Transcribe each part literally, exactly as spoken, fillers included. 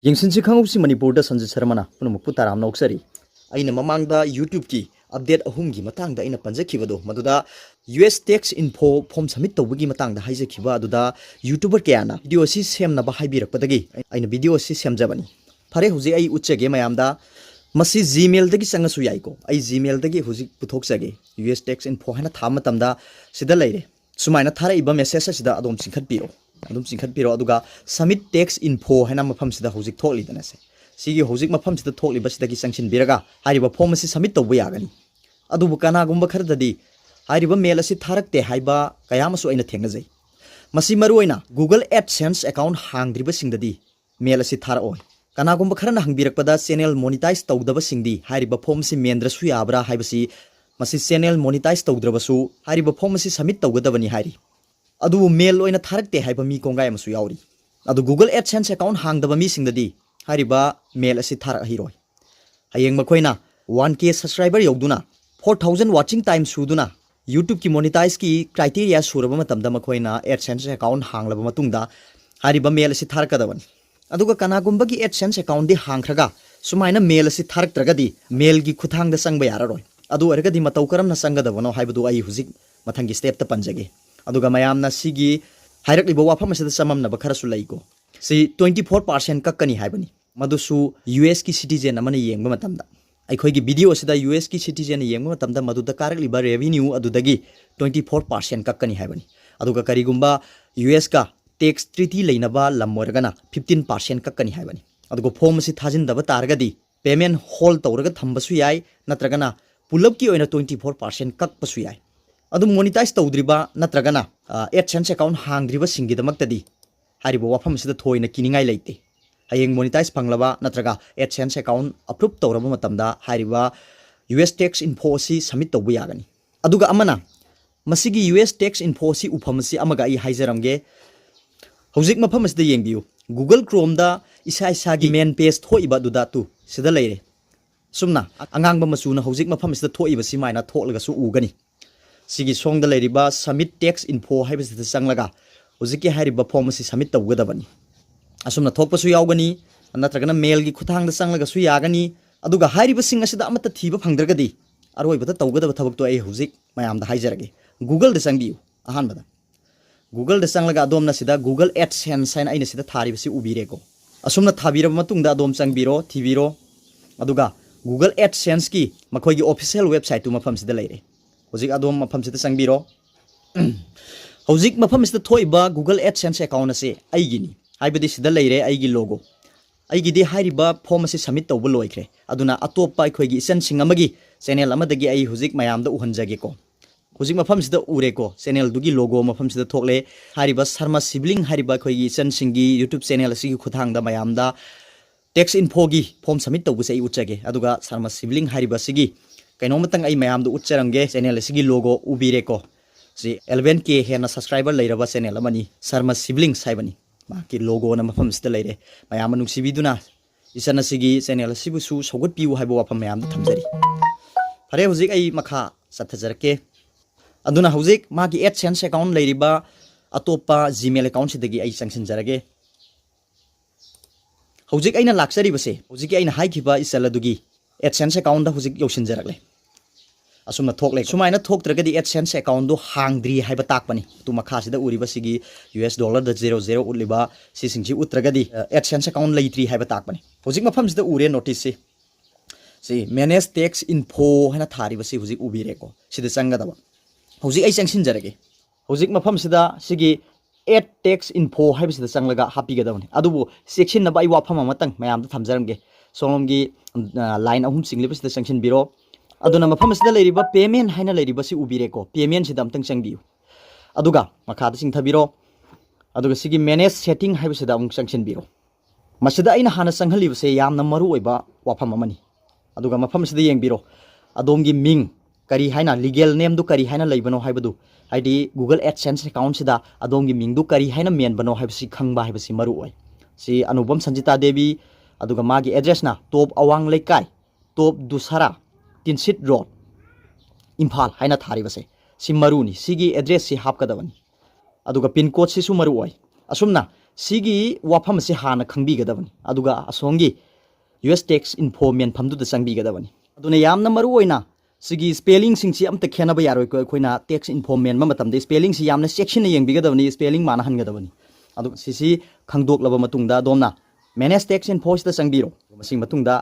ꯌꯦꯡꯁꯤꯟꯁꯤ ꯈꯪꯍꯧꯁꯤ ꯃꯅꯤꯄꯨꯔꯗ ꯁꯟꯖꯤꯠ ꯁꯔꯃꯅ ꯄꯨꯝꯅꯃꯛꯄꯨ ꯇꯔꯥꯝꯅ ꯑꯣꯛꯆꯔꯤ꯫ ꯑꯩꯅ ꯃꯃꯥꯡꯗ YouTube-ꯀꯤ update ꯑꯍꯨꯝꯒꯤ ꯃꯇꯥꯡꯗ ꯑꯩꯅ ꯄꯟꯖꯈꯤꯕꯗꯣ, ꯃꯗꯨꯗ US tax info form submit ꯇꯧꯕꯒꯤ ꯃꯇꯥꯡꯗ ꯍꯥꯏꯖꯈꯤꯕ ꯑꯗꯨꯗ YouTuber ꯀꯌꯥꯅ video ꯑꯁꯤ ꯁꯦꯝꯅꯕ ꯍꯥꯏꯕꯤꯔꯛꯄꯗꯒꯤ ꯑꯩꯅ video ꯑꯁꯤ ꯁꯦꯝꯖꯕꯅꯤ꯫ ꯐꯔꯦ, ꯍꯧꯖꯤꯛ ꯑꯩ ꯎꯠꯆꯒꯦ ꯃꯌꯥꯝꯗ꯫ ꯃꯁꯤ Gmail-ꯗꯒꯤ ꯆꯪꯉꯁꯨ ꯌꯥꯏꯀꯣ꯫ ꯑꯩ Gmail-ꯗꯒꯤ ꯍꯧꯖꯤꯛ ꯄꯨꯊꯣꯛꯆꯒꯦ꯫ US tax info ꯍꯥꯏꯅ ꯊꯥꯕ ꯃꯇꯝꯗ ꯁꯤꯗ ꯂꯩꯔꯦ꯫ ꯁꯨꯃꯥꯏꯅ ꯊꯥꯔꯛꯏꯕ message ꯑꯁꯤꯗ ꯑꯗꯨꯝ ꯆꯤꯡꯈꯠꯄꯤꯔꯣ꯫ ꯑꯗꯨꯝ ꯆꯤꯡꯈꯠꯄꯤꯔꯣ, ꯑꯗꯨꯒ submit tax info ꯍꯥꯏꯅ ꯃꯐꯝꯁꯤꯗ ꯍꯧꯖꯤꯛ ꯊꯣꯛꯂꯤꯗꯅ ꯁꯦ, ꯁꯤꯒꯤ ꯍꯧꯖꯤꯛ ꯃꯐꯝꯁꯤꯗ ꯊꯣꯛꯂꯤꯕꯁꯤꯗꯒꯤ ꯆꯪꯁꯤꯟꯕꯤꯔꯒ ꯍꯥꯏꯔꯤꯕ form ꯑꯁꯤ submit ꯇꯧꯕ ꯌꯥꯒꯅꯤ꯫ ꯑꯗꯨꯕꯨ ꯀꯅꯥꯒꯨꯝꯕ ꯈꯔꯗꯗꯤ ꯍꯥꯏꯔꯤꯕ mail ꯑꯁꯤ ꯊꯥꯔꯛꯇꯦ ꯍꯥꯏꯕ ꯀꯌꯥ ꯑꯃꯁꯨ ꯑꯩꯅ ꯊꯦꯡꯅꯖꯩ꯫ ꯃꯁꯤ ꯃꯔꯨꯑꯣꯏꯅ Google AdSense account ꯍꯥꯡꯗ꯭ꯔꯤꯕꯁꯤꯡꯗꯗꯤ mail ꯑꯁꯤ ꯊꯥꯔꯛꯑꯣꯏ꯫ ꯀꯅꯥꯒꯨꯝꯕ ꯈꯔꯅ ꯍꯪꯕꯤꯔꯛꯄꯗ channel monetize ꯇꯧꯗꯕꯁꯤꯡꯗꯤ ꯍꯥꯏꯔꯤꯕ form ꯑꯁꯤ ꯃꯦꯟꯗ꯭ꯔꯁꯨ ꯌꯥꯕ꯭ꯔꯥ ꯍꯥꯏꯕꯁꯤ, ꯃꯁꯤ channel monetize ꯇꯧꯗ꯭ꯔꯕꯁꯨ ꯍꯥꯏꯔꯤꯕ form ꯑꯁꯤ submit ꯇꯧꯒꯗꯕꯅꯤ ꯍꯥꯏꯔꯤ꯫ ꯑꯗꯨꯕꯨ mail ꯑꯣꯏꯅ ꯊꯥꯔꯛꯇꯦ ꯍꯥꯏꯕ ꯃꯤ ꯀꯣꯡꯒꯥꯏ ꯑꯃꯁꯨ ꯌꯥꯎꯔꯤ꯫ ꯑꯗꯨ Google AdSense account ꯍꯥꯡꯗꯕ ꯃꯤꯁꯤꯡꯗꯗꯤ ꯍꯥꯏꯔꯤꯕ mail ꯑꯁꯤ ꯊꯥꯔꯛꯍꯩꯔꯣꯏ꯫ ꯍꯌꯦꯡ ꯃꯈꯣꯏꯅ one K subscriber ꯌꯧꯗꯨꯅ, four thousand watching time ꯁꯨꯗꯨꯅ, YouTube-ꯀꯤ monetize-ꯀꯤ criteria ꯁꯨꯔꯕ ꯃꯇꯝꯗ ꯃꯈꯣꯏꯅ AdSense account ꯍꯥꯡꯂꯕ ꯃꯇꯨꯡꯗ ꯍꯥꯏꯔꯤꯕ mail ꯑꯁꯤ ꯊꯥꯔꯛꯀꯗꯕꯅꯤ꯫ ꯑꯗꯨꯒ ꯀꯅꯥꯒꯨꯝꯕꯒꯤ AdSense account-ꯗꯤ ꯍꯥꯡꯈ꯭ꯔꯒ ꯁꯨꯃꯥꯏꯅ mail ꯑꯁꯤ ꯊꯥꯔꯛꯇ꯭ꯔꯒꯗꯤ mail-ꯒꯤ ꯈꯨꯠꯊꯥꯡꯗ ꯆꯪꯕ ꯌꯥꯔꯔꯣꯏ꯫ ꯑꯗꯨ ꯑꯣꯏꯔꯒꯗꯤ ꯃꯇꯧ ꯀꯔꯝꯅ ꯆꯪꯒꯗꯕꯅꯣ ꯍꯥꯏꯕꯗꯨ ꯑꯩ ꯍꯧꯖꯤꯛ ꯃꯊꯪꯒꯤ step-ꯇ ꯄꯟꯖꯒꯦ꯫ ꯑꯗꯨꯒ ꯃꯌꯥꯝꯅ ꯁꯤꯒꯤ ꯍꯥꯏꯔꯛꯂꯤꯕ ꯋꯥꯐꯝ ꯑꯁꯤꯗ ꯆꯃꯝꯅꯕ ꯈꯔꯁꯨ ꯂꯩꯀꯣ꯫ ꯁꯤ twenty four percent ꯀꯛꯀꯅꯤ ꯍꯥꯏꯕꯅꯤ꯫ ꯃꯗꯨꯁꯨ US-ꯀꯤ citizen ꯑꯃꯅ ꯌꯦꯡꯕ ꯃꯇꯝꯗ, ꯑꯩꯈꯣꯏꯒꯤ video ꯑꯁꯤꯗ US-ꯀꯤ citizen-ꯅ ꯌꯦꯡꯕ ꯃꯇꯝꯗ ꯃꯗꯨꯗ ꯀꯥꯔꯛꯂꯤꯕ revenue ꯑꯗꯨꯗꯒꯤ twenty four percent ꯀꯛꯀꯅꯤ ꯍꯥꯏꯕꯅꯤ꯫ ꯑꯗꯨꯒ ꯀꯔꯤꯒꯨꯝꯕ US-ꯀ tax treaty ꯂꯩꯅꯕ ꯂꯝ ꯑꯣꯏꯔꯒꯅ fifteen percent ꯀꯛꯀꯅꯤ ꯍꯥꯏꯕꯅꯤ꯫ ꯑꯗꯨꯒ form ꯑꯁꯤ ꯊꯥꯖꯤꯟꯗꯕ ꯇꯥꯔꯒꯗꯤ payment hold ꯇꯧꯔꯒ ꯊꯝꯕꯁꯨ ꯌꯥꯏ, ꯅꯠꯇ꯭ꯔꯒꯅ ꯄꯨꯂꯞꯀꯤ ꯑꯣꯏꯅ twenty four percent ꯀꯛꯄꯁꯨ ꯌꯥꯏ꯫ ꯑꯗꯨ monetize ꯇꯧꯗ꯭ꯔꯤꯕ ꯅꯠꯇ꯭ꯔꯒꯅ, ꯑ, AdSense account ꯍꯥꯡꯗ꯭ꯔꯤꯕꯁꯤꯡꯒꯤꯗꯃꯛꯇꯗꯤ ꯍꯥꯏꯔꯤꯕ ꯋꯥꯐꯝ ꯑꯁꯤꯗ ꯊꯣꯏꯅ ꯀꯤꯅꯤꯡꯉꯥꯏ ꯂꯩꯇꯦ꯫ ꯍꯌꯦꯡ monetize ꯐꯪꯂꯕ ꯅꯠꯇ꯭ꯔꯒ AdSense account approve ꯇꯧꯔꯕ ꯃꯇꯝꯗ ꯍꯥꯏꯔꯤꯕ US tax info ꯑꯁꯤ submit ꯇꯧꯕ ꯌꯥꯒꯅꯤ꯫ ꯑꯗꯨꯒ ꯑꯃꯅ, ꯃꯁꯤꯒꯤ US tax info ꯑꯁꯤ ꯎꯐꯝ ꯑꯁꯤ ꯑꯃꯒ ꯑꯩ ꯍꯥꯏꯖꯔꯝꯒꯦ꯫ ꯍꯧꯖꯤꯛ ꯃꯐꯝ ꯑꯁꯤꯗ ꯌꯦꯡꯕꯤꯌꯨ꯫ Google Chrome-ꯗ ꯏꯁꯥ ꯏꯁꯥꯒꯤ main page ꯊꯣꯛꯏꯕ ꯑꯗꯨꯗ ꯇꯨ ꯁꯤꯗ ꯂꯩꯔꯦ꯫ ꯁꯨꯝꯅ ꯑꯉꯥꯡꯕ ꯃꯆꯨꯅ ꯍꯧꯖꯤꯛ ꯃꯐꯝ ꯑꯁꯤꯗ ꯊꯣꯛꯏꯕ ꯁꯤꯃꯥꯏꯅ ꯊꯣꯛꯂꯒꯁꯨ ꯎꯒꯅꯤ꯫ ꯁꯤꯒꯤ ꯁꯣꯡꯗ ꯂꯩꯔꯤꯕ submit tax info ꯍꯥꯏꯕꯁꯤꯗ ꯆꯪꯂꯒ ꯍꯧꯖꯤꯛꯀꯤ ꯍꯥꯏꯔꯤꯕ form ꯑꯁꯤ submit ꯇꯧꯒꯗꯕꯅꯤ꯫ ꯑꯁꯨꯝꯅ ꯊꯣꯛꯄꯁꯨ ꯌꯥꯎꯒꯅꯤ꯫ ꯅꯠꯇ꯭ꯔꯒꯅ ꯃꯦꯜꯒꯤ ꯈꯨꯠꯊꯥꯡꯗ ꯆꯪꯂꯒꯁꯨ ꯌꯥꯒꯅꯤ꯫ ꯑꯗꯨꯒ ꯍꯥꯏꯔꯤꯕꯁꯤꯡ ꯑꯁꯤꯗ ꯑꯃꯠꯇ ꯊꯤꯕ ꯐꯪꯗ꯭ꯔꯒꯗꯤ ꯑꯔꯣꯏꯕꯗ ꯇꯧꯒꯗꯕ ꯊꯕꯛꯇꯣ ꯑꯩ ꯍꯧꯖꯤꯛ ꯃꯌꯥꯝꯗ ꯍꯥꯏꯖꯔꯒꯦ꯫ ꯒꯨꯒꯜꯗ ꯆꯪꯕꯤꯌꯨ꯫ ꯑꯍꯥꯟꯕꯗ ꯒꯨꯒꯜꯗ ꯆꯪꯂꯒ ꯑꯗꯣꯝꯅ ꯁꯤꯗ Google AdSense ꯍꯥꯏꯅ ꯑꯩꯅ ꯁꯤꯗ ꯊꯥꯔꯤꯕꯁꯤ ꯎꯕꯤꯔꯦꯀꯣ꯫ ꯑꯁꯨꯝꯅ ꯊꯥꯕꯤꯔꯕ ꯃꯇꯨꯡꯗ ꯑꯗꯣꯝ ꯆꯪꯕꯤꯔꯣ, ꯊꯤꯕꯤꯔꯣ꯫ ꯑꯗꯨꯒ Google AdSenseꯀꯤ ꯃꯈꯣꯏꯒꯤ official websiteꯇꯨ ꯃꯐꯝꯁꯤꯗ ꯂꯩꯔꯦ꯫ ꯍꯧꯖꯤꯛ ꯑꯗꯣꯝ ꯃꯐꯝꯁꯤꯗ ꯆꯪꯕꯤꯔꯣ꯫ ꯍꯧꯖꯤꯛ ꯃꯐꯝꯁꯤꯗ ꯊꯣꯛꯏꯕ Google AdSense account ꯑꯁꯤ ꯑꯩꯒꯤꯅꯤ, ꯍꯥꯏꯕꯗꯤ ꯁꯤꯗ ꯂꯩꯔꯦ ꯑꯩꯒꯤ logo꯫ ꯑꯩꯒꯤꯗꯤ ꯍꯥꯏꯔꯤꯕ form ꯑꯁꯤ submit ꯇꯧꯕ ꯂꯣꯏꯈ꯭ꯔꯦ꯫ ꯑꯗꯨꯅ ꯑꯇꯣꯞꯄ ꯑꯩꯈꯣꯏꯒꯤ ꯏꯆꯟꯁꯤꯡ ꯑꯃꯒꯤ channel ꯑꯃꯗꯒꯤ ꯑꯩ ꯍꯧꯖꯤꯛ ꯃꯌꯥꯝꯗ ꯎꯍꯟꯖꯒꯦꯀꯣ꯫ ꯍꯧꯖꯤꯛ ꯃꯐꯝꯁꯤꯗ ꯎꯔꯦꯀꯣ, channelꯗꯨꯒꯤ logo ꯃꯐꯝꯁꯤꯗ ꯊꯣꯛꯂꯦ꯫ ꯍꯥꯏꯔꯤꯕ ꯁꯔꯃ ꯁꯤꯕ꯭ꯂꯤꯡ ꯍꯥꯏꯔꯤꯕ ꯑꯩꯈꯣꯏꯒꯤ ꯏꯆꯟꯁꯤꯡꯒꯤ YouTube channel ꯑꯁꯤꯒꯤ ꯈꯨꯠꯊꯥꯡꯗ ꯃꯌꯥꯝꯗ tax infoꯒꯤ form submit ꯇꯧꯕꯁꯦ ꯑꯩ ꯎꯠꯆꯒꯦ꯫ ꯑꯗꯨꯒ ꯁꯔꯃ ꯁꯤꯕ꯭ꯂꯤꯡ ꯍꯥꯏꯔꯤꯕ ꯑꯁꯤꯒꯤ ꯀꯩꯅꯣꯃꯇꯪ ꯑꯩ ꯃꯌꯥꯝꯗ ꯎꯠꯆꯔꯝꯒꯦ꯫ Channel ꯑꯁꯤꯒꯤ logo ꯎꯕꯤꯔꯦꯀꯣ꯫ ꯁꯤ eleven K ꯍꯦꯟꯅ subscriber ꯂꯩꯔꯕ channel ꯑꯃꯅꯤ, ꯁꯔꯃ ꯁꯤꯕ꯭ꯂꯤꯡꯁ ꯍꯥꯏꯕꯅꯤ꯫ ꯃꯍꯥꯛꯀꯤ logoꯅ ꯃꯐꯝꯁꯤꯗ ꯂꯩꯔꯦ꯫ ꯃꯌꯥꯝ ꯑꯃ ꯅꯨꯡꯁꯤꯕꯤꯗꯨꯅ ꯏꯆꯟ ꯑꯁꯤꯒꯤ channel ꯑꯁꯤꯕꯨꯁꯨ ꯁꯧꯒꯠꯄꯤꯌꯨ ꯍꯥꯏꯕ ꯋꯥꯐꯝ ꯃꯌꯥꯝꯗ ꯊꯝꯖꯔꯤ꯫ ꯐꯔꯦ, ꯍꯧꯖꯤꯛ ꯑꯩ ꯃꯈꯥ ꯆꯠꯊꯖꯔꯛꯀꯦ꯫ ꯑꯗꯨꯅ ꯍꯧꯖꯤꯛ ꯃꯥꯒꯤ AdSense account ꯂꯩꯔꯤꯕ ꯑꯇꯣꯞꯄ Gmail accountꯁꯤꯗꯒꯤ ꯑꯩ ꯆꯪꯁꯤꯟꯖꯔꯒꯦ꯫ ꯍꯧꯖꯤꯛ ꯑꯩꯅ ꯂꯥꯛꯆꯔꯤꯕꯁꯦ ꯍꯧꯖꯤꯛꯀꯤ ꯑꯩꯅ ꯍꯥꯏꯈꯤꯕ ꯏꯆꯜ ꯑꯗꯨꯒꯤ AdSense accountꯗ ꯍꯧꯖꯤꯛ ꯌꯧꯁꯤꯟꯖꯔꯛꯂꯦ꯫ ꯑꯁꯨꯝꯅ ꯊꯣꯛꯂꯦ꯫ ꯁꯨꯃꯥꯏꯅ ꯊꯣꯛꯇ꯭ꯔꯒꯗꯤ AdSense accountꯗꯨ ꯍꯥꯡꯗ꯭ꯔꯤ ꯍꯥꯏꯕ ꯇꯥꯛꯄꯅꯤ꯫ ꯑꯗꯨ ꯃꯈꯥꯁꯤꯗ ꯎꯔꯤꯕꯁꯤꯒꯤ US dollarꯗ zero zero ꯎꯠꯂꯤꯕ ꯁꯤꯁꯤꯡꯁꯤ ꯎꯠꯇ꯭ꯔꯒꯗꯤ, ꯑ, AdSense account ꯂꯩꯇ꯭ꯔꯤ ꯍꯥꯏꯕ ꯇꯥꯛꯄꯅꯤ꯫ ꯍꯧꯖꯤꯛ ꯃꯐꯝꯁꯤꯗ ꯎꯔꯦ noticeꯁꯤ꯫ ꯁꯤ Manage Tax Info ꯍꯥꯏꯅ ꯊꯥꯔꯤꯕꯁꯤ ꯍꯧꯖꯤꯛ ꯎꯕꯤꯔꯦꯀꯣ꯫ ꯁꯤꯗ ꯆꯪꯒꯗꯕ꯫ ꯍꯧꯖꯤꯛ ꯑꯩ ꯆꯪꯁꯤꯟꯖꯔꯒꯦ꯫ ꯍꯧꯖꯤꯛ ꯃꯐꯝꯁꯤꯗ ꯁꯤꯒꯤ Add Tax Info ꯍꯥꯏꯕꯁꯤꯗ ꯆꯪꯂꯒ ꯍꯥꯞꯄꯤꯒꯗꯕꯅꯤ꯫ ꯑꯗꯨꯕꯨ ꯆꯦꯛꯁꯤꯟꯅꯕ ꯑꯩ ꯋꯥꯐꯝ ꯑꯃꯇꯪ ꯃꯌꯥꯝꯗ ꯊꯝꯖꯔꯝꯒꯦ꯫ ꯁꯣꯝꯂꯣꯝꯒꯤ, ꯑ, line ꯑꯍꯨꯝ ꯆꯤꯡꯂꯤꯕꯁꯤꯗ ꯆꯪꯁꯤꯟꯕꯤꯔꯣ꯫ ꯑꯗꯨꯅ ꯃꯐꯝ ꯑꯁꯤꯗ ꯂꯩꯔꯤꯕ Payment ꯍꯥꯏꯅ ꯂꯩꯔꯤꯕꯁꯤ ꯎꯕꯤꯔꯦꯀꯣ꯫ Paymentꯁꯤꯗ ꯑꯃꯨꯛꯇꯪ ꯆꯪꯕꯤꯌꯨ꯫ ꯑꯗꯨꯒ ꯃꯈꯥꯗ ꯆꯤꯡꯊꯕꯤꯔꯣ꯫ ꯑꯗꯨꯒ ꯁꯤꯒꯤ Manage Setting ꯍꯥꯏꯕꯁꯤꯗ ꯑꯃꯨꯛ ꯆꯪꯁꯤꯟꯕꯤꯔꯣ꯫ ꯃꯁꯤꯗ ꯑꯩꯅ ꯍꯥꯟꯅ ꯆꯪꯍꯜꯂꯤꯕꯁꯦ ꯌꯥꯝꯅ ꯃꯔꯨꯑꯣꯏꯕ ꯋꯥꯐꯝ ꯑꯃꯅꯤ꯫ ꯑꯗꯨꯒ ꯃꯐꯝꯁꯤꯗ ꯌꯦꯡꯕꯤꯔꯣ, ꯑꯗꯣꯝꯒꯤ ꯃꯤꯡ ꯀꯔꯤ ꯍꯥꯏꯅ, legal nameꯗꯨ ꯀꯔꯤ ꯍꯥꯏꯅ ꯂꯩꯕꯅꯣ ꯍꯥꯏꯕꯗꯨ, ꯍꯥꯏꯗꯤ Google AdSense accountꯁꯤꯗ ꯑꯗꯣꯝꯒꯤ ꯃꯤꯡꯗꯨ ꯀꯔꯤ ꯍꯥꯏꯅ ꯃꯦꯟꯕꯅꯣ ꯍꯥꯏꯕꯁꯤ ꯈꯪꯕ ꯍꯥꯏꯕꯁꯤ ꯃꯔꯨꯑꯣꯏ꯫ ꯁꯤ ꯑꯅꯨꯄꯝ ꯁꯟꯖꯤꯇꯥ ꯗꯦꯕꯤ, ꯑꯗꯨꯒ ꯃꯥꯒꯤ addressꯅ Top ꯑꯋꯥꯡ ꯂꯩꯀꯥꯏ, Top ꯗꯨꯁꯥꯔꯥ, ꯇꯤꯟꯁꯤꯠ Road, ꯏꯝꯐꯥꯜ ꯍꯥꯏꯅ ꯊꯥꯔꯤꯕꯁꯦ ꯁꯤ ꯃꯔꯨꯅꯤ꯫ ꯁꯤꯒꯤ addressꯁꯤ ꯍꯥꯞꯀꯗꯕꯅꯤ꯫ ꯑꯗꯨꯒ pin codeꯁꯤꯁꯨ ꯃꯔꯨ ꯑꯣꯏ꯫ ꯑꯁꯨꯝꯅ ꯁꯤꯒꯤ ꯋꯥꯐꯝ ꯑꯁꯤ ꯍꯥꯟꯅ ꯈꯪꯕꯤꯒꯗꯕꯅꯤ꯫ ꯑꯗꯨꯒ ꯑꯁꯣꯝꯒꯤ U S tax info ꯃꯦꯟꯐꯝꯗꯨꯗ ꯆꯪꯕꯤꯒꯗꯕꯅꯤ꯫ ꯑꯗꯨꯅ ꯌꯥꯝꯅ ꯃꯔꯨ ꯑꯣꯏꯅ ꯁꯤꯒꯤ spellingꯁꯤꯡꯁꯤ ꯑꯝꯇ ꯈꯦꯠꯅꯕ ꯌꯥꯔꯣꯏꯀꯣ꯫ ꯑꯩꯈꯣꯏꯅ tax info ꯃꯦꯟꯕ ꯃꯇꯝꯗ spellingꯁꯤ ꯌꯥꯝꯅ ꯆꯦꯛꯁꯤꯟꯅ ꯌꯦꯡꯕꯤꯒꯗꯕꯅꯤ, spelling ꯃꯥꯟꯅꯍꯟꯒꯗꯕꯅꯤ꯫ ꯑꯗꯨ ꯁꯤꯁꯤ ꯈꯪꯗꯣꯛꯂꯕ ꯃꯇꯨꯡꯗ ꯑꯗꯣꯝꯅ Manage Tax Infoꯁꯤꯗ ꯆꯪꯕꯤꯔꯣ꯫ ꯃꯁꯤꯒꯤ ꯃꯇꯨꯡꯗ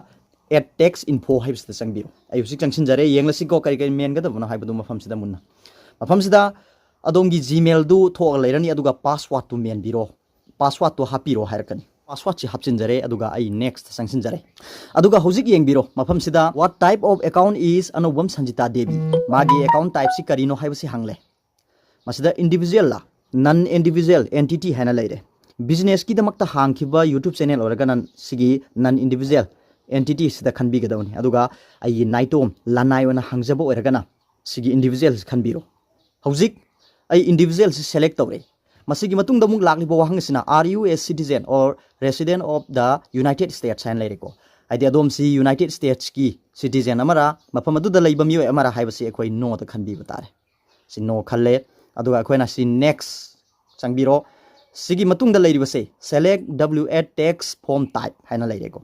Add Tax Info ꯍꯥꯏꯕꯁꯤꯗ ꯆꯪꯕꯤꯔꯣ꯫ ꯑꯩ ꯍꯧꯖꯤꯛ ꯆꯪꯁꯤꯟꯖꯔꯦ, ꯌꯦꯡꯂꯁꯤꯀꯣ ꯀꯔꯤ ꯀꯔꯤ ꯃꯦꯟꯒꯗꯕꯅꯣ ꯍꯥꯏꯕꯗꯨ ꯃꯐꯝꯁꯤꯗ ꯃꯨꯟꯅ꯫ ꯃꯐꯝꯁꯤꯗ ꯑꯗꯣꯝꯒꯤ Gmailꯗꯨ ꯊꯣꯛꯑꯒ ꯂꯩꯔꯅꯤ, ꯑꯗꯨꯒ passwordꯇꯨ ꯃꯦꯟꯕꯤꯔꯣ꯫ Passwordꯇꯨ ꯍꯥꯞꯄꯤꯔꯣ ꯍꯥꯏꯔꯛꯀꯅꯤ꯫ Passwordꯁꯤ ꯍꯥꯞꯆꯤꯟꯖꯔꯦ, ꯑꯗꯨꯒ ꯑꯩ Nextꯇ ꯆꯪꯁꯤꯟꯖꯔꯦ꯫ ꯑꯗꯨꯒ ꯍꯧꯖꯤꯛ ꯌꯦꯡꯕꯤꯔꯣ, ꯃꯐꯝꯁꯤꯗ What type of account is ꯑꯅꯧꯕꯝ ꯁꯟꯖꯤꯇꯥ ꯗꯦꯕꯤ? ꯃꯥꯒꯤ account typeꯁꯤ ꯀꯔꯤꯅꯣ ꯍꯥꯏꯕꯁꯤ ꯍꯪꯂꯦ꯫ ꯃꯁꯤꯗ Individualꯂ, Non Individual Entity ꯍꯥꯏꯅ ꯂꯩꯔꯦ꯫ Businessꯀꯤꯗꯃꯛꯇ ꯍꯥꯡꯈꯤꯕ YouTube channel ꯑꯣꯏꯔꯒꯅ ꯁꯤꯒꯤ Non Individual Entityꯁꯤꯗ ꯈꯟꯕꯤꯒꯗꯕꯅꯤ꯫ ꯑꯗꯨꯒ ꯑꯩꯒꯤ ꯅꯥꯏꯇꯣꯝ ꯂꯅꯥꯏ ꯑꯣꯏꯅ ꯍꯥꯡꯖꯕ ꯑꯣꯏꯔꯒꯅ ꯁꯤꯒꯤ Individualꯁꯤ ꯈꯟꯕꯤꯔꯣ꯫ ꯍꯧꯖꯤꯛ ꯑꯩ Individualꯁꯤ select ꯇꯧꯔꯦ꯫ ꯃꯁꯤꯒꯤ ꯃꯇꯨꯡꯗ ꯑꯃꯨꯛ ꯂꯥꯛꯂꯤꯕ ꯋꯥꯍꯪ ꯑꯁꯤꯅ, "Are you a citizen or resident of the United States?" ꯍꯥꯏꯅ ꯂꯩꯔꯦꯀꯣ꯫ ꯍꯥꯏꯗꯤ ꯑꯗꯣꯝꯁꯤ United Statesꯀꯤ citizen ꯑꯃꯔ, ꯃꯐꯝ ꯑꯗꯨꯗ ꯂꯩꯕ ꯃꯤꯑꯣꯏ ꯑꯃꯔ ꯍꯥꯏꯕꯁꯤ ꯑꯩꯈꯣꯏ Noꯗ ꯈꯟꯕꯤꯕ ꯇꯥꯔꯦ꯫ ꯁꯤ No ꯈꯜꯂꯦ꯫ ꯑꯗꯨꯒ ꯑꯩꯈꯣꯏꯅ ꯁꯤ Next ꯆꯪꯕꯤꯔꯣ꯫ ꯁꯤꯒꯤ ꯃꯇꯨꯡꯗ ꯂꯩꯔꯤꯕꯁꯦ Select W eight Tax Form Type ꯍꯥꯏꯅ ꯂꯩꯔꯦꯀꯣ꯫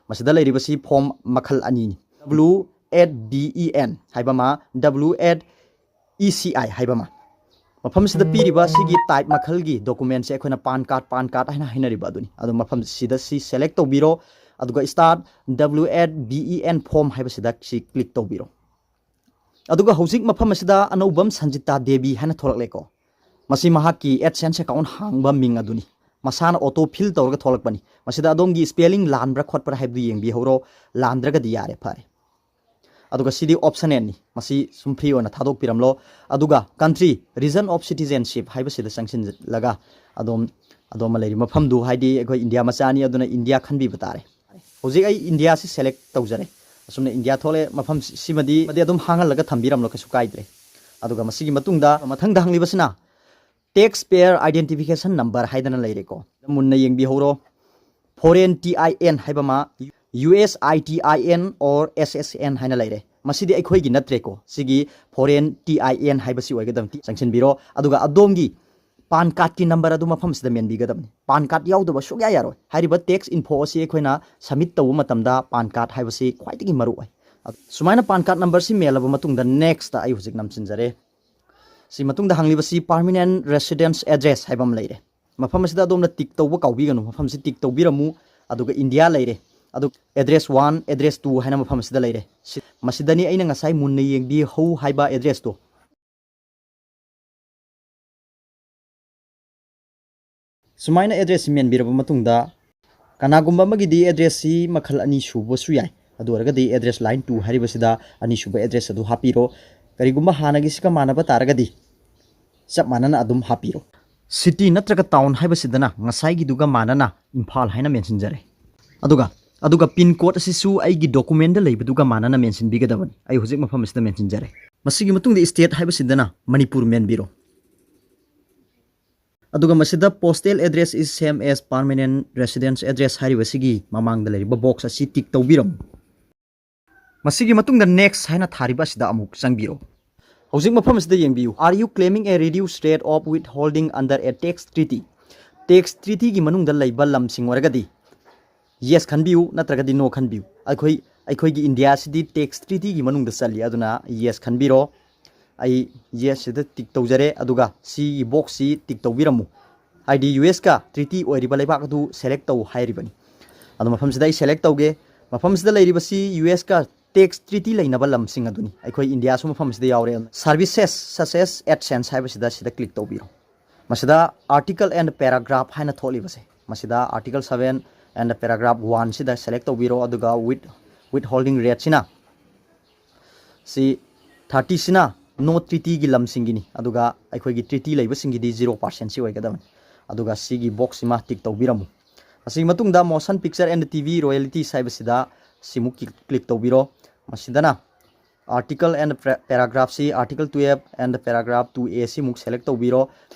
ꯃꯁꯤꯗ ꯂꯩꯔꯤꯕꯁꯤ form ꯃꯈꯜ ꯑꯅꯤꯅꯤ, W eight B E N ꯍꯥꯏꯕ ꯑꯃ, W eight E C I ꯍꯥꯏꯕ ꯑꯃ꯫ ꯃꯐꯝꯁꯤꯗ ꯄꯤꯔꯤꯕ ꯁꯤꯒꯤ type ꯃꯈꯜꯒꯤ documentꯁꯦ ꯑꯩꯈꯣꯏꯅ PAN card, PAN card ꯍꯥꯏꯅ ꯍꯥꯏꯅꯔꯤꯕ ꯑꯗꯨꯅꯤ꯫ ꯑꯗꯣ ꯃꯐꯝꯁꯤꯗ ꯁꯤ select ꯇꯧꯕꯤꯔꯣ, ꯑꯗꯨꯒ Start W eight B E N Form ꯍꯥꯏꯕꯁꯤꯗ ꯁꯤ click ꯇꯧꯕꯤꯔꯣ꯫ ꯑꯗꯨꯒ ꯍꯧꯖꯤꯛ ꯃꯐꯝ ꯑꯁꯤꯗ ꯑꯅꯧꯕꯝ ꯁꯟꯖꯤꯇꯥ ꯗꯦꯕꯤ ꯍꯥꯏꯅ ꯊꯣꯛꯂꯛꯂꯦꯀꯣ꯫ ꯃꯁꯤ ꯃꯍꯥꯛꯀꯤ AdSense account ꯍꯥꯡꯕ ꯃꯤꯡ ꯑꯗꯨꯅꯤ꯫ ꯃꯁꯥꯅ auto fill ꯇꯧꯔꯒ ꯊꯣꯛꯂꯛꯄꯅꯤ꯫ ꯃꯁꯤꯗ ꯑꯗꯣꯝꯒꯤ spelling ꯂꯥꯟꯕ꯭ꯔꯥ ꯈꯣꯠꯄ꯭ꯔꯥ ꯍꯥꯏꯕꯗꯨ ꯌꯦꯡꯕꯤꯍꯧꯔꯣ꯫ ꯂꯥꯟꯗ꯭ꯔꯒꯗꯤ ꯌꯥꯔꯦ, ꯐꯔꯦ꯫ ꯑꯗꯨꯒ ꯁꯤꯗꯤ optionalꯅꯤ꯫ ꯃꯁꯤ ꯁꯨꯝ free ꯑꯣꯏꯅ ꯊꯥꯗꯣꯛꯄꯤꯔꯝꯂꯣ꯫ ꯑꯗꯨꯒ country, region of citizenship ꯍꯥꯏꯕꯁꯤꯗ ꯆꯪꯁꯤꯜꯂꯒ ꯑꯗꯣꯝ, ꯑꯗꯣꯝꯅ ꯂꯩꯔꯤꯕ ꯃꯐꯝꯗꯨ, ꯍꯥꯏꯗꯤ ꯑꯩꯈꯣꯏ ꯏꯟꯗꯤꯌꯥ ꯃꯆꯥꯅꯤ, ꯑꯗꯨꯅ ꯏꯟꯗꯤꯌꯥ ꯈꯟꯕꯤꯕ ꯇꯥꯔꯦ꯫ ꯍꯧꯖꯤꯛ ꯑꯩ ꯏꯟꯗꯤꯌꯥꯁꯤ select ꯇꯧꯖꯔꯦ꯫ ꯑꯁꯨꯝꯅ ꯏꯟꯗꯤꯌꯥ ꯊꯣꯛꯂꯛꯑꯦ꯫ ꯃꯐꯝ ꯁꯤ-, ꯁꯤꯃꯗꯤ, ꯃꯗꯤ ꯑꯗꯨꯝ ꯍꯥꯡꯍꯜꯂꯒ ꯊꯝꯕꯤꯔꯝꯂꯣ, ꯀꯩꯁꯨ ꯀꯥꯏꯗ꯭ꯔꯦ꯫ ꯑꯗꯨꯒ ꯃꯁꯤꯒꯤ ꯃꯇꯨꯡꯗ ꯃꯊꯪꯗ ꯍꯪꯂꯤꯕꯁꯤꯅ Taxpayer Identification Number ꯍꯥꯏꯗꯅ ꯂꯩꯔꯦꯀꯣ꯫ ꯃꯨꯟꯅ ꯌꯦꯡꯕꯤꯍꯧꯔꯣ꯫ Foreign T I N ꯍꯥꯏꯕ ꯑꯃ, U S I T I N or S S N ꯍꯥꯏꯅ ꯂꯩꯔꯦ꯫ ꯃꯁꯤꯗꯤ ꯑꯩꯈꯣꯏꯒꯤ ꯅꯠꯇ꯭ꯔꯦꯀꯣ꯫ ꯁꯤꯒꯤ foreign T I N ꯍꯥꯏꯕꯁꯤ ꯑꯣꯏꯒꯗꯕꯅꯤ꯫ ꯆꯪꯁꯤꯟꯕꯤꯔꯣ꯫ ꯑꯗꯨꯒ ꯑꯗꯣꯝꯒꯤ ꯄꯥꯟ ꯀꯥꯔꯗꯀꯤ ꯅꯝꯕꯔ ꯑꯗꯨ ꯃꯐꯝꯁꯤꯗ ꯃꯦꯟꯕꯤꯒꯗꯕꯅꯤ꯫ ꯄꯥꯟ ꯀꯥꯔꯗ ꯌꯥꯎꯗꯕ ꯁꯨꯛꯌꯥ ꯌꯥꯔꯣꯏ꯫ ꯍꯥꯏꯔꯤꯕ ꯇꯦꯛꯁ ꯏꯟꯐꯣ ꯑꯁꯤ ꯑꯩꯈꯣꯏꯅ ꯁꯕꯃꯤꯠ ꯇꯧꯕ ꯃꯇꯝꯗ ꯄꯥꯟ ꯀꯥꯔꯗ ꯍꯥꯏꯕꯁꯤ ꯈ꯭ꯋꯥꯏꯗꯒꯤ ꯃꯔꯨ ꯑꯣꯏ꯫ ꯁꯨꯃꯥꯏꯅ ꯄꯥꯟ ꯀꯥꯔꯗ ꯅꯝꯕꯔꯁꯤ ꯃꯦꯜꯂꯕ ꯃꯇꯨꯡꯗ ꯅꯦꯛꯁꯇ ꯑꯩ ꯍꯧꯖꯤꯛ ꯅꯝꯁꯤꯟꯖꯔꯦ꯫ ꯁꯤ ꯃꯇꯨꯡꯗ ꯍꯪꯂꯤꯕꯁꯤ ꯄꯥꯔꯃꯤꯅꯦꯟ ꯔꯦꯁꯤꯗꯦꯟꯁ ꯑꯦꯗ꯭ꯔꯦꯁ ꯍꯥꯏꯕ ꯑꯃ ꯂꯩꯔꯦ꯫ ꯃꯐꯝ ꯑꯁꯤꯗ ꯑꯗꯣꯝꯅ ꯇꯤꯛ ꯇꯧꯕ ꯀꯥꯎꯕꯤꯒꯅꯨ, ꯃꯐꯝꯁꯤ ꯇꯤꯛ ꯇꯧꯕꯤꯔꯝꯃꯨ꯫ ꯑꯗꯨꯒ ꯏꯟꯗꯤꯌꯥ ꯂꯩꯔꯦ꯫ ꯑꯗꯨ ꯑꯦꯗ꯭ꯔꯦꯁ ꯋꯥꯟ, ꯑꯦꯗ꯭ꯔꯦꯁ ꯇꯨ ꯍꯥꯏꯅ ꯃꯐꯝ ꯑꯁꯤꯗ ꯂꯩꯔꯦ꯫ ꯁꯤ, ꯃꯁꯤꯗꯅꯤ ꯑꯩꯅ ꯉꯁꯥꯏ ꯃꯨꯟꯅ ꯌꯦꯡꯕꯤꯍꯧ ꯍꯥꯏꯕ ꯑꯦꯗ꯭ꯔꯦꯁꯇꯣ꯫ ꯁꯨꯃꯥꯏꯅ ꯑꯦꯗ꯭ꯔꯦꯁꯁꯤ ꯃꯦꯟꯕꯤꯔꯕ ꯃꯇꯨꯡꯗ, ꯀꯅꯥꯒꯨꯝꯕ ꯑꯃꯒꯤꯗꯤ ꯑꯦꯗ꯭ꯔꯦꯁꯁꯤ ꯃꯈꯜ ꯑꯅꯤ ꯁꯨꯕꯁꯨ ꯌꯥꯏ꯫ ꯑꯗꯨ ꯑꯣꯏꯔꯒꯗꯤ ꯑꯦꯗ꯭ꯔꯦꯁ ꯂꯥꯏꯟ ꯇꯨ ꯍꯥꯏꯔꯤꯕꯁꯤꯗ ꯑꯅꯤꯁꯨꯕ ꯑꯦꯗ꯭ꯔꯦꯁ ꯑꯗꯨ ꯍꯥꯞꯄꯤꯔꯣ꯫ ꯀꯔꯤꯒꯨꯝꯕ ꯍꯥꯟꯅꯒꯤꯁꯤꯒ ꯃꯥꯟꯅꯕ ꯇꯥꯔꯒꯗꯤ ꯆꯞ ꯃꯥꯟꯅꯅ ꯑꯗꯨꯝ ꯍꯥꯞꯄꯤꯔꯣ꯫ ꯁꯤꯇꯤ ꯅꯠꯇ꯭ꯔꯒ ꯇꯥꯎꯟ ꯍꯥꯏꯕꯁꯤꯗꯅ ꯉꯁꯥꯏꯒꯤꯗꯨꯒ ꯃꯥꯟꯅꯅ ꯏꯝꯐꯥꯜ ꯍꯥꯏꯅ ꯃꯦꯟꯁꯤꯟꯖꯔꯦ꯫ ꯑꯗꯨꯒ, ꯑꯗꯨꯒ ꯄꯤꯟ ꯀꯣꯗ ꯑꯁꯤꯁꯨ ꯑꯩꯒꯤ ꯗꯣꯀꯨꯃꯦꯟꯗ ꯂꯩꯕꯗꯨꯒ ꯃꯥꯟꯅꯅ ꯃꯦꯟꯁꯤꯟꯕꯤꯒꯗꯕꯅꯤ꯫ ꯑꯩ ꯍꯧꯖꯤꯛ ꯃꯐꯝ ꯑꯁꯤꯗ ꯃꯦꯟꯁꯤꯟꯖꯔꯦ꯫ ꯃꯁꯤꯒꯤ ꯃꯇꯨꯡꯗ ꯁ꯭ꯇꯦꯠ ꯍꯥꯏꯕꯁꯤꯗꯅ ꯃꯅꯤꯄꯨꯔ ꯃꯦꯟꯕꯤꯔꯣ꯫ ꯑꯗꯨꯒ ꯃꯁꯤꯗ postal address is same as permanent residence address ꯍꯥꯏꯔꯤꯕꯁꯤꯒꯤ ꯃꯃꯥꯡꯗ ꯂꯩꯔꯤꯕ ꯕꯣꯛꯁ ꯑꯁꯤ ꯇꯤꯛ ꯇꯧꯕꯤꯔꯝꯃꯨ꯫ ꯃꯁꯤꯒꯤ ꯃꯇꯨꯡꯗ ꯅꯦꯛꯁ ꯍꯥꯏꯅ ꯊꯥꯔꯤꯕ ꯑꯁꯤꯗ ꯑꯃꯨꯛ ꯆꯪꯕꯤꯔꯣ꯫ ꯍꯧꯖꯤꯛ ꯃꯐꯝ ꯑꯁꯤꯗ ꯌꯦꯡꯕꯤꯌꯨ, "Are you claiming a reduced rate of withholding under a tax treaty?" Tax ꯇ꯭ꯔꯤꯇꯤꯒꯤ ꯃꯅꯨꯡꯗ ꯂꯩꯕ ꯂꯝꯁꯤꯡ ꯑꯣꯏꯔꯒꯗꯤ ꯌꯦꯁ ꯈꯟꯕꯤꯌꯨ, ꯅꯠꯇ꯭ꯔꯒꯗꯤ ꯅꯣ ꯈꯟꯕꯤꯌꯨ꯫ ꯑꯩꯈꯣꯏ, ꯑꯩꯈꯣꯏꯒꯤ ꯏꯟꯗꯤꯌꯥꯁꯤꯗꯤ ꯇꯦꯛꯁ ꯇ꯭ꯔꯤꯇꯤꯒꯤ ꯃꯅꯨꯡꯗ ꯆꯜꯂꯤ, ꯑꯗꯨꯅ ꯌꯦꯁ ꯈꯟꯕꯤꯔꯣ꯫ ꯑꯩ ꯌꯦꯁꯁꯤꯗ ꯇꯤꯛ ꯇꯧꯖꯔꯦ, ꯑꯗꯨꯒ ꯁꯤꯒꯤ ꯕꯣꯛꯁꯁꯤ ꯇꯤꯛ ꯇꯧꯕꯤꯔꯝꯃꯨ꯫ ꯍꯥꯏꯗꯤ ꯌꯨ ꯑꯦꯁꯀ ꯇ꯭ꯔꯤꯇꯤ ꯑꯣꯏꯔꯤꯕ ꯂꯩꯕꯥꯛ ꯑꯗꯨ ꯁꯦꯂꯦꯛ ꯇꯧ ꯍꯥꯏꯔꯤꯕꯅꯤ꯫ ꯑꯗꯣ ꯃꯐꯝꯁꯤꯗ ꯑꯩ ꯁꯦꯂꯦꯛ ꯇꯧꯒꯦ꯫ ꯃꯐꯝꯁꯤꯗ ꯂꯩꯔꯤꯕꯁꯤ ꯌꯨ ꯑꯦꯁꯀ ꯇꯦꯛꯁ ꯇ꯭ꯔꯤꯇꯤ ꯂꯩꯅꯕ ꯂꯝꯁꯤꯡ ꯑꯗꯨꯅꯤ꯫ ꯑꯩꯈꯣꯏ ꯏꯟꯗꯤꯌꯥꯁꯨ ꯃꯐꯝꯁꯤꯗ ꯌꯥꯎꯔꯦ꯫ Services such as AdSense ꯍꯥꯏꯕꯁꯤꯗ ꯁꯤꯗ ꯀ꯭ꯂꯤꯛ ꯇꯧꯕꯤꯔꯣ꯫ ꯃꯁꯤꯗ article and paragraph ꯍꯥꯏꯅ ꯊꯣꯛꯂꯤꯕꯁꯦ, ꯃꯁꯤꯗ article seven and paragraph one ꯁꯤꯗ ꯁꯦꯂꯦꯛ ꯇꯧꯕꯤꯔꯣ, ꯑꯗꯨꯒ with, withholding rate ꯁꯤꯅ ꯁꯤ ꯊꯥꯔꯇꯤꯁꯤꯅ ꯅꯣ ꯇ꯭ꯔꯤꯇꯤꯒꯤ ꯂꯝꯁꯤꯡꯒꯤꯅꯤ, ꯑꯗꯨꯒ ꯑꯩꯈꯣꯏꯒꯤ ꯇ꯭ꯔꯤꯇꯤ ꯂꯩꯕꯁꯤꯡꯒꯤꯗꯤ ꯖꯤꯔꯣ ꯄꯥꯔꯁꯦꯟꯁꯤ ꯑꯣꯏꯒꯗꯕꯅꯤ꯫ ꯑꯗꯨꯒ ꯁꯤꯒꯤ ꯕꯣꯛꯁꯁꯤꯃ ꯇꯤꯛ ꯇꯧꯕꯤꯔꯝꯃꯨ꯫ ꯑꯁꯤꯒꯤ ꯃꯇꯨꯡꯗ motion picture and T V royalties ꯍꯥꯏꯕꯁꯤꯗ ꯁꯤꯃꯨꯛ ꯀ꯭ꯂꯤꯛ ꯇꯧꯕꯤꯔꯣ꯫ ꯃꯁꯤꯗꯅ article and paragraph ꯁꯤ, article twelve and paragraph two A ꯁꯤꯃꯨꯛ ꯁꯦꯂꯦꯛ ꯇꯧꯕꯤꯔꯣ꯫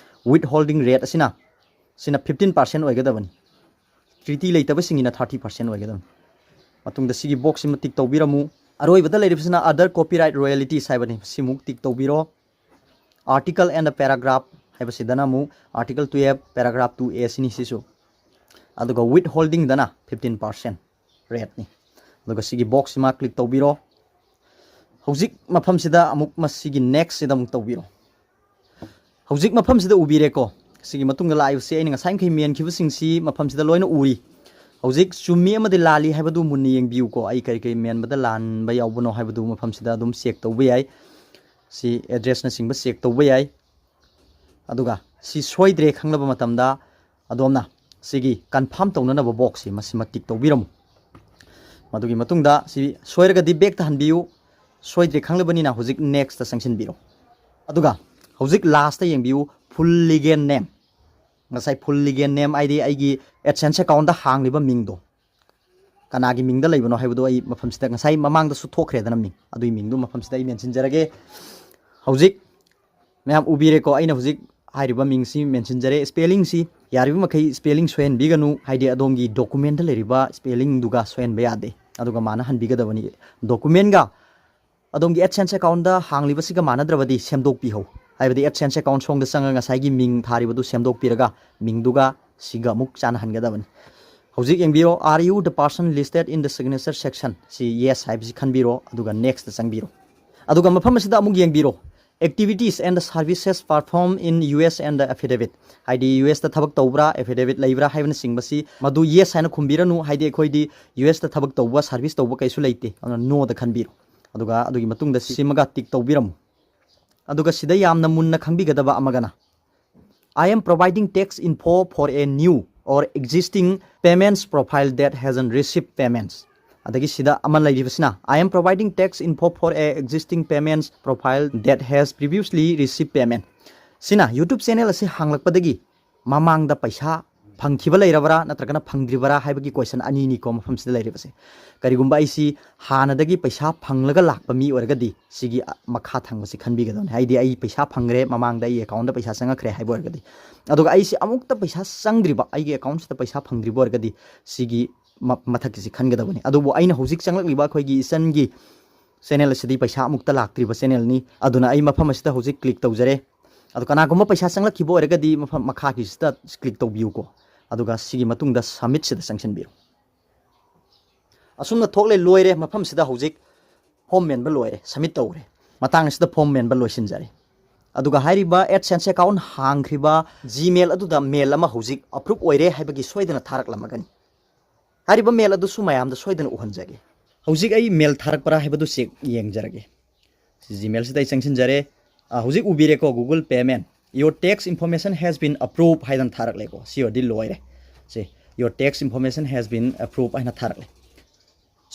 Withholding rate ꯑꯁꯤꯅ, ꯁꯤꯅ fifteen percent ꯑꯣꯏꯒꯗꯕꯅꯤ꯫ ꯇ꯭ꯔꯤꯇꯤ ꯂꯩꯇꯕꯁꯤꯡꯒꯤꯅ ꯊꯥꯔꯇꯤ ꯄꯥꯔꯁꯦꯟ ꯑꯣꯏꯒꯗꯕꯅꯤ꯫ ꯃꯇꯨꯡꯗ ꯁꯤꯒꯤ ꯕꯣꯛꯁꯁꯤꯃ ꯇꯤꯛ ꯇꯧꯕꯤꯔꯝꯃꯨ꯫ ꯑꯔꯣꯏꯕꯗ ꯂꯩꯔꯤꯕꯁꯤꯅ other copyright royalties ꯍꯥꯏꯕꯅꯤ, ꯁꯤꯃꯨꯛ ꯇꯤꯛ ꯇꯧꯕꯤꯔꯣ꯫ Article and paragraph ꯍꯥꯏꯕꯁꯤꯗꯅ ꯑꯃꯨꯛ Article twelve, paragraph two A ꯁꯤꯅꯤ ꯁꯤꯁꯨ꯫ ꯑꯗꯨꯒ withholdingꯗꯅ fifteen percent rateꯅꯤ꯫ ꯑꯗꯨꯒ ꯁꯤꯒꯤ boxꯁꯤꯃ click ꯇꯧꯕꯤꯔꯣ꯫ ꯍꯧꯖꯤꯛ ꯃꯐꯝꯁꯤꯗ ꯑꯃꯨꯛ ꯃꯁꯤꯒꯤ nextꯁꯤꯗ ꯑꯃꯨꯛ ꯇꯧꯕꯤꯔꯣ꯫ ꯍꯧꯖꯤꯛ ꯃꯐꯝꯁꯤꯗ ꯎꯕꯤꯔꯦꯀꯣ꯫ ꯁꯤꯒꯤ ꯃꯇꯨꯡꯗ ꯂꯥꯛꯏꯕꯁꯤ ꯑꯩꯅ ꯉꯁꯥꯏ ꯃꯈꯩ ꯃꯦꯟꯈꯤꯕꯁꯤꯡꯁꯤ ꯃꯐꯝꯁꯤꯗ ꯂꯣꯏꯅ ꯎꯔꯤ꯫ ꯍꯧꯖꯤꯛ ꯆꯨꯝꯃꯤ ꯑꯃꯗꯤ ꯂꯥꯜꯂꯤ ꯍꯥꯏꯕꯗꯨ ꯃꯨꯟꯅ ꯌꯦꯡꯕꯤꯌꯨꯀꯣ꯫ ꯑꯩ ꯀꯔꯤ ꯀꯔꯤ ꯃꯦꯟꯕꯗ ꯂꯥꯟꯕ ꯌꯥꯎꯕꯅꯣ ꯍꯥꯏꯕꯗꯨ ꯃꯐꯝꯁꯤꯗ ꯑꯗꯨꯝ check ꯇꯧꯕ ꯌꯥꯏ꯫ ꯁꯤ addressꯅꯆꯤꯡꯕ check ꯇꯧꯕ ꯌꯥꯏ꯫ ꯑꯗꯨꯒ ꯁꯤ ꯁꯣꯏꯗ꯭ꯔꯦ ꯈꯪꯂꯕ ꯃꯇꯝꯗ ꯑꯗꯣꯝꯅ ꯁꯤꯒꯤ confirm ꯇꯧꯅꯅꯕ boxꯁꯤ ꯃꯁꯤꯃ tick ꯇꯧꯕꯤꯔꯝꯃꯨ꯫ ꯃꯗꯨꯒꯤ ꯃꯇꯨꯡꯗ ꯁꯤ ꯁꯣꯏꯔꯒꯗꯤ backꯇ ꯍꯟꯕꯤꯌꯨ, ꯁꯣꯏꯗ꯭ꯔꯦ ꯈꯪꯂꯕꯅꯤꯅ ꯍꯧꯖꯤꯛ nextꯇ ꯆꯪꯁꯤꯟꯕꯤꯔꯣ꯫ ꯑꯗꯨꯒ ꯍꯧꯖꯤꯛ lastꯇ ꯌꯦꯡꯕꯤꯌꯨ, full legal name꯫ ꯉꯁꯥꯏ full legal name ꯍꯥꯏꯗꯤ ꯑꯩꯒꯤ AdSense accountꯇ ꯍꯥꯡꯂꯤꯕ ꯃꯤꯡꯗꯣ ꯀꯅꯥꯒꯤ ꯃꯤꯡꯗ ꯂꯩꯕꯅꯣ ꯍꯥꯏꯕꯗꯣ ꯑꯩ ꯃꯐꯝꯁꯤꯗ ꯉꯁꯥꯏ ꯃꯃꯥꯡꯗꯁꯨ ꯊꯣꯛꯈ꯭ꯔꯦꯗꯅ ꯃꯤꯡ, ꯑꯗꯨꯒꯤ ꯃꯤꯡꯗꯨ ꯃꯐꯝꯁꯤꯗ ꯑꯩ ꯃꯦꯟꯁꯤꯟꯖꯔꯒꯦ꯫ ꯍꯧꯖꯤꯛ ꯃꯌꯥꯝ ꯎꯕꯤꯔꯦꯀꯣ, ꯑꯩꯅ ꯍꯧꯖꯤꯛ ꯍꯥꯏꯔꯤꯕ ꯃꯤꯡꯁꯤ ꯃꯦꯟꯁꯤꯟꯖꯔꯦ꯫ Spellingꯁꯤ ꯌꯥꯔꯤꯕ ꯃꯈꯩ spelling ꯁꯣꯏꯍꯟꯕꯤꯒꯅꯨ, ꯍꯥꯏꯗꯤ ꯑꯗꯣꯝꯒꯤ documentꯇ ꯂꯩꯔꯤꯕ spellingꯗꯨꯒ ꯁꯣꯏꯍꯟꯕ ꯌꯥꯗꯦ꯫ ꯑꯗꯨꯒ ꯃꯥꯟꯅꯍꯟꯕꯤꯒꯗꯕꯅꯤ꯫ Documentꯒ ꯑꯗꯣꯝꯒꯤ AdSense accountꯇ ꯍꯥꯡꯂꯤꯕꯁꯤꯒ ꯃꯥꯟꯅꯗ꯭ꯔꯕꯗꯤ ꯁꯦꯝꯗꯣꯛꯄꯤꯍꯧ꯫ ꯍꯥꯏꯕꯗꯤ AdSense account ꯁꯣꯝꯗ ꯆꯪꯉꯒ ꯉꯁꯥꯏꯒꯤ ꯃꯤꯡ ꯊꯥꯔꯤꯕꯗꯨ ꯁꯦꯝꯗꯣꯛꯄꯤꯔꯒ ꯃꯤꯡꯗꯨꯒ ꯁꯤꯒ ꯑꯃꯨꯛ ꯆꯥꯟꯅꯍꯟꯒꯗꯕꯅꯤ꯫ ꯍꯧꯖꯤꯛ ꯌꯦꯡꯕꯤꯔꯣ, "Are you the person listed in the signature section?" ꯁꯤ yes ꯍꯥꯏꯕꯁꯤ ꯈꯟꯕꯤꯔꯣ, ꯑꯗꯨꯒ nextꯇ ꯆꯪꯕꯤꯔꯣ꯫ ꯑꯗꯨꯒ ꯃꯐꯝ ꯑꯁꯤꯗ ꯑꯃꯨꯛ ꯌꯦꯡꯕꯤꯔꯣ, "Activities and services performed in U S and affidavit", ꯍꯥꯏꯗꯤ U Sꯇ ꯊꯕꯛ ꯇꯧꯕ꯭ꯔꯥ, affidavit ꯂꯩꯕ꯭ꯔꯥ ꯍꯥꯏꯕꯅꯆꯤꯡꯕꯁꯤ ꯃꯗꯨ yes ꯍꯥꯏꯅ ꯈꯨꯝꯕꯤꯔꯅꯨ, ꯍꯥꯏꯗꯤ ꯑꯩꯈꯣꯏꯗꯤ U Sꯇ ꯊꯕꯛ ꯇꯧꯕ, service ꯇꯧꯕ ꯀꯩꯁꯨ ꯂꯩꯇꯦ, ꯑꯗꯨꯅ noꯗ ꯈꯟꯕꯤꯔꯣ꯫ ꯑꯗꯨꯒ ꯑꯗꯨꯒꯤ ꯃꯇꯨꯡꯗ ꯁꯤꯃꯒ tick ꯇꯧꯕꯤꯔꯝꯃꯨ꯫ ꯑꯗꯨꯒ ꯁꯤꯗ ꯌꯥꯝꯅ ꯃꯨꯟꯅ ꯈꯪꯕꯤꯒꯗꯕ ꯑꯃꯒꯅ, "I am providing tax info for a new or existing payments profile that hasn't received payments." ꯑꯗꯒꯤ ꯁꯤꯗ ꯑꯃ ꯂꯩꯔꯤꯕꯁꯤꯅ, "I am providing tax info for a existing payments profile that has previously received payment." ꯁꯤꯅ YouTube channel ꯑꯁꯤ ꯍꯥꯡꯂꯛꯄꯗꯒꯤ ꯃꯃꯥꯡꯗ ꯄꯩꯁꯥ ꯐꯪꯈꯤꯕ ꯂꯩꯔꯕ꯭ꯔꯥ ꯅꯠꯇ꯭ꯔꯒꯅ ꯐꯪꯗ꯭ꯔꯤꯕꯔꯥ ꯍꯥꯏꯕꯒꯤ question ꯑꯅꯤꯅꯤꯀꯣ ꯃꯐꯝꯁꯤꯗ ꯂꯩꯔꯤꯕꯁꯦ꯫ ꯀꯔꯤꯒꯨꯝꯕ ꯑꯩꯁꯤ ꯍꯥꯟꯅꯗꯒꯤ ꯄꯩꯁꯥ ꯐꯪꯂꯒ ꯂꯥꯛꯄ ꯃꯤ ꯑꯣꯏꯔꯒꯗꯤ ꯁꯤꯒꯤ, ꯑ, ꯃꯈꯥ ꯊꯪꯕꯁꯤ ꯈꯟꯕꯤꯒꯗꯕꯅꯤ꯫ ꯍꯥꯏꯗꯤ ꯑꯩ ꯄꯩꯁꯥ ꯐꯪꯈ꯭ꯔꯦ, ꯃꯃꯥꯡꯗ ꯑꯩ accountꯇ ꯄꯩꯁꯥ ꯆꯪꯉꯛꯈ꯭ꯔꯦ ꯍꯥꯏꯕ ꯑꯣꯏꯔꯒꯗꯤ꯫ ꯑꯗꯨꯒ ꯑꯩꯁꯤ ꯑꯃꯨꯛꯇ ꯄꯩꯁꯥ ꯆꯪꯗ꯭ꯔꯤꯕ, ꯑꯩꯒꯤ accountꯁꯤꯗ ꯄꯩꯁꯥ ꯐꯪꯗ꯭ꯔꯤꯕ ꯑꯣꯏꯔꯒꯗꯤ ꯁꯤꯒꯤ ꯃ-, ꯃꯊꯛꯀꯤꯁꯤ ꯈꯟꯒꯗꯕꯅꯤ꯫ ꯑꯗꯨꯕꯨ ꯑꯩꯅ ꯍꯧꯖꯤꯛ ꯆꯪꯂꯛꯂꯤꯕ ꯑꯩꯈꯣꯏꯒꯤ ꯏꯆꯟꯒꯤ channel ꯑꯁꯤꯗꯤ ꯄꯩꯁꯥ ꯑꯃꯨꯛꯇ ꯂꯥꯛꯇ꯭ꯔꯤꯕ channelꯅꯤ꯫ ꯑꯗꯨꯅ ꯑꯩ ꯃꯐꯝ ꯑꯁꯤꯗ ꯍꯧꯖꯤꯛ click ꯇꯧꯖꯔꯦ꯫ ꯑꯗꯣ ꯀꯅꯥꯒꯨꯝꯕ ꯄꯩꯁꯥ ꯆꯪꯂꯛꯈꯤꯕ ꯑꯣꯏꯔꯒꯗꯤ ꯃꯐꯝ ꯃꯈꯥꯒꯤꯁꯤꯗ click ꯇꯧꯕꯤꯌꯨꯀꯣ꯫ ꯑꯗꯨꯒ ꯁꯤꯒꯤ ꯃꯇꯨꯡꯗ submit ꯁꯤꯗ ꯆꯪꯁꯤꯟꯕꯤꯔꯣ꯫ ꯑꯁꯨꯝꯅ ꯊꯣꯛꯂꯦ, ꯂꯣꯏꯔꯦ꯫ ꯃꯐꯝꯁꯤꯗ ꯍꯧꯖꯤꯛ form ꯃꯦꯟꯕ ꯂꯣꯏꯔꯦ, submit ꯇꯧꯔꯦ꯫ ꯃꯇꯥꯡ ꯑꯁꯤꯗ form ꯃꯦꯟꯕ ꯂꯣꯏꯁꯤꯟꯖꯔꯦ꯫ ꯑꯗꯨꯒ ꯍꯥꯏꯔꯤꯕ AdSense account ꯍꯥꯡꯈ꯭ꯔꯤꯕ Gmail ꯑꯗꯨꯗ mail ꯑꯃ ꯍꯧꯖꯤꯛ approve ꯑꯣꯏꯔꯦ ꯍꯥꯏꯕꯒꯤ ꯁꯣꯏꯗꯅ ꯊꯥꯔꯛꯂꯝꯃꯒꯅꯤ꯫ ꯍꯥꯏꯔꯤꯕ mail ꯑꯗꯨꯁꯨ ꯃꯌꯥꯝꯗ ꯁꯣꯏꯗꯅ ꯎꯍꯟꯖꯒꯦ꯫ ꯍꯧꯖꯤꯛ ꯑꯩ mail ꯊꯥꯔꯛꯄ꯭ꯔꯥ ꯍꯥꯏꯕꯗꯨ check ꯌꯦꯡꯖꯔꯒꯦ꯫ ꯁꯤ Gmail ꯁꯤꯗ ꯑꯩ ꯆꯪꯁꯤꯟꯖꯔꯦ꯫ ꯑ, ꯍꯧꯖꯤꯛ ꯎꯕꯤꯔꯦꯀꯣ, Google Payment, "Your tax information has been approved" ꯍꯥꯏꯗꯅ ꯊꯥꯔꯛꯂꯦꯀꯣ꯫ ꯁꯤ ꯑꯣꯏꯔꯗꯤ ꯂꯣꯏꯔꯦ꯫ ꯁꯦ, "Your tax information has been approved" ꯍꯥꯏꯅ ꯊꯥꯔꯛꯂꯦ꯫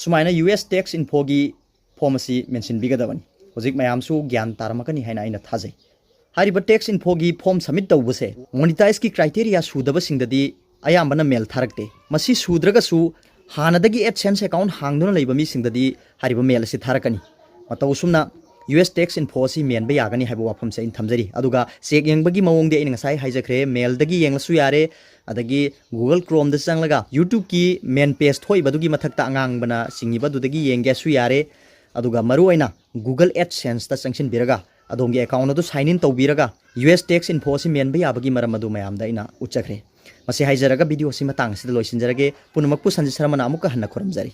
ꯁꯨꯃꯥꯏꯅ U S Tax Info ꯒꯤ form ꯑꯁꯤ ꯃꯦꯟꯁꯤꯟꯕꯤꯒꯗꯕꯅꯤ꯫ ꯍꯧꯖꯤꯛ ꯃꯌꯥꯝꯁꯨ ꯒ꯭ꯌꯥꯟ ꯇꯥꯔꯝꯃꯒꯅꯤ ꯍꯥꯏꯅ ꯑꯩꯅ ꯊꯥꯖꯩ꯫ ꯍꯥꯏꯔꯤꯕ Tax Info ꯒꯤ form submit ꯇꯧꯕꯁꯦ monetize ꯀꯤ criteria ꯁꯨꯗꯕꯁꯤꯡꯗꯗꯤ ꯑꯌꯥꯝꯕꯅ mail ꯊꯥꯔꯛꯇꯦ꯫ ꯃꯁꯤ ꯁꯨꯗ꯭ꯔꯒꯁꯨ ꯍꯥꯟꯅꯗꯒꯤ AdSense account ꯍꯥꯡꯗꯨꯅ ꯂꯩꯕ ꯃꯤꯁꯤꯡꯗꯗꯤ ꯍꯥꯏꯔꯤꯕ mail ꯑꯁꯤ ꯊꯥꯔꯛꯀꯅꯤ꯫ ꯃꯇꯧ ꯑꯁꯨꯝꯅ U S Tax Info ꯑꯁꯤ ꯃꯦꯟꯕ ꯌꯥꯒꯅꯤ ꯍꯥꯏꯕ ꯋꯥꯐꯝꯁꯦ ꯑꯩꯅ ꯊꯝꯖꯔꯤ꯫ ꯑꯗꯨꯒ check ꯌꯦꯡꯕꯒꯤ ꯃꯑꯣꯡꯗꯤ ꯑꯩꯅ ꯉꯁꯥꯏ ꯍꯥꯏꯖꯈ꯭ꯔꯦ, mail ꯗꯒꯤ ꯌꯦꯡꯂꯁꯨ ꯌꯥꯔꯦ, ꯑꯗꯒꯤ Google Chrome ꯗ ꯆꯪꯂꯒ YouTube ꯀꯤ main page ꯊꯣꯛꯏꯕꯗꯨꯒꯤ ꯃꯊꯛꯇ ꯑꯉꯥꯡꯕꯅ ꯆꯤꯡꯉꯤꯕ ꯑꯗꯨꯗꯒꯤ ꯌꯦꯡꯒꯦꯁꯨ ꯌꯥꯔꯦ꯫ ꯑꯗꯨꯒ ꯃꯔꯨꯑꯣꯏꯅ Google AdSense ꯇ ꯆꯪꯁꯤꯟꯕꯤꯔꯒ ꯑꯗꯣꯝꯒꯤ account ꯑꯗꯨ sign in ꯇꯧꯕꯤꯔꯒ U S Tax Info ꯑꯁꯤ ꯃꯦꯟꯕ ꯌꯥꯕꯒꯤ ꯃꯔꯝ ꯑꯗꯨ ꯃꯌꯥꯝꯗ ꯑꯩꯅ ꯎꯠꯆꯈ꯭ꯔꯦ꯫ ꯃꯁꯤ ꯍꯥꯏꯖꯔꯒ video ꯑꯁꯤ ꯃꯇꯥꯡ ꯑꯁꯤꯗ ꯂꯣꯏꯁꯤꯟꯖꯔꯒꯦ꯫ ꯄꯨꯝꯅꯃꯛꯄꯨ ꯁꯟꯖꯤꯠ ꯁꯔꯃꯅ ꯑꯃꯨꯛꯀ ꯍꯟꯅ ꯈꯨꯔꯨꯝꯖꯔꯤ꯫